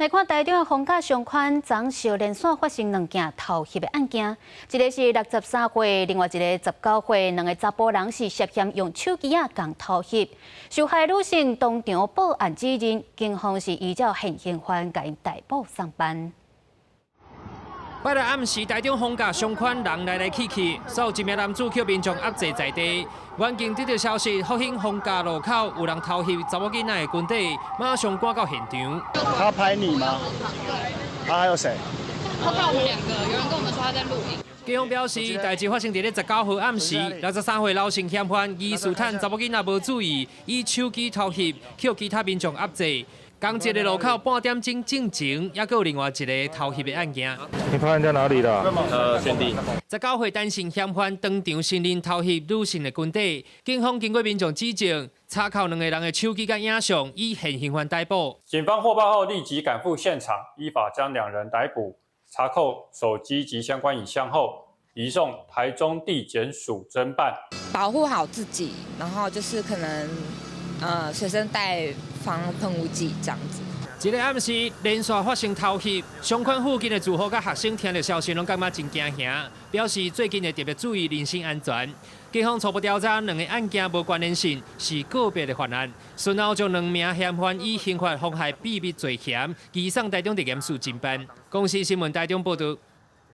來看台中的逢甲商圈，昨昏連續發生兩件偷翕的案件，一个是63歲，另外一个19歲，兩个查埔人是涉嫌用手機仔共偷翕。受害女性當場報案指認，警方是依照現行犯共𪜶逮捕送辦。拜六暗時，台中逢甲商圈人來來去去，煞有一名男子予民眾壓制在地。遠警得到消息，復興逢甲路口有人偷翕查某囡仔的裙底，馬上趕到現場。他拍你嗎？他還有誰？他拍我們兩個，有人跟我們說他在錄影。警方表示，代誌發生佇咧19號暗時，63歲劉姓嫌犯疑似趁查某囡仔無注意，以手機偷翕，予其他民眾壓制。仝一个路口半點鐘進前，猶閣有另外一个偷翕的案件。你拍人家哪裡啦？先帝。19歲單身嫌犯當場承認偷翕女性的裙底，警方經過民眾指證，查扣兩个人的手機佮影像，以現行犯逮捕。警方獲報後立即趕赴現場，依法將兩人逮捕，查扣手機及相關影像後，移送台中地檢署偵辦。保護好自己，然後就是可能，隨身帶防噴霧劑這樣子。這个暗時連續發生偷翕，商圈附近的住戶佮學生聽著消息，攏感覺真驚嚇，表示最近會特別注意人身安全。警方初步調查，兩个案件無關聯性，是個別的犯案。隨後將兩名嫌犯以刑法妨害秘密罪嫌，移送台中地檢署偵辦。公視新聞台中報導。